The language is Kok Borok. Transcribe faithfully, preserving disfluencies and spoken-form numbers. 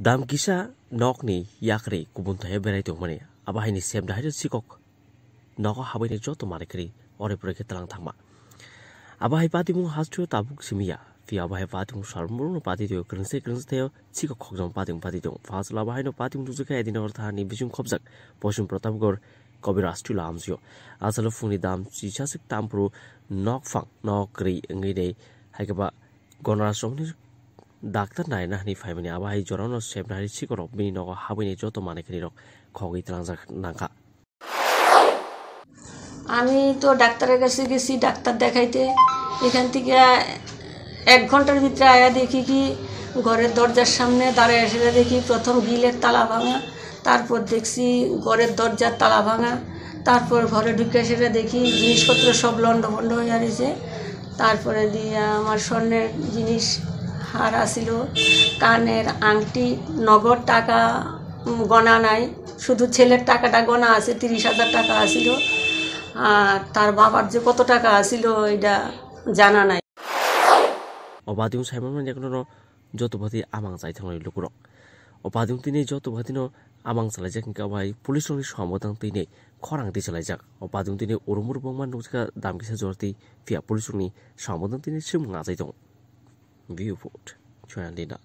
Dam kisa nokni yakri kubun thaya berai tongmani, abo haini sem dahai sikok nogo habaini joto manwi kri ore pore khe tlang thangma. Abo hai patimung hasteo tabuk simiya, phiya abo hai patimung salmurno pati teo kwrwngse kwrwngse teo sikok khokjang patimung pati tong. Phasla abo haino patimung tujukha Edinogor thani bising khobjak Poshim Pratapgor Kobiraj Tula amsio. Asalo phungni dam chisasik tampru nokphang nok kri wngwi nei, hai khe ba Gonaras rokni daktar naina hwnwi phaimani, abo hai jorano sepnari sikorok bini nogo habwini joto manwi khwnirok khogwi tlangjak nangkha. আমি তো ডাক্তারের কাছে গেছি, ডাক্তার দেখাইতে। এখান থেকে এক ঘন্টার ভিতরে আয়া দেখি কি ঘরের দরজার সামনে দাঁড়ায়, এসে দেখি প্রথম গ্রিলের তালা ভাঙা, তারপর দেখছি ঘরের দরজার তালা ভাঙা, তারপর ঘরে ঢুকে সেটা দেখি জিনিসপত্র সব লন্ডভন্ড হয়ে রয়েছে। তারপরে দিয়ে আমার স্বর্ণের জিনিস, হার আছিল, কানের আংটি, নগদ টাকা, উম, গণা নাই, শুধু ছেলের টাকাটা গণা আছে, তিরিশ হাজার টাকা আছিল। আর তার বাবার যে কত টাকা আছিল, এটা জানা নাই। Obadung Simon Manjakno joto bati amang chai thangnai lukurok. Obadung tini joto batino amang chalaijak hingke obai police rokni somodang tini khorang ti chalaijak. Obadung tini urumur bongma nukjaka damkisa jorti phiya police rokni somodang tini swmung achai tong. View report, Choyang Lina.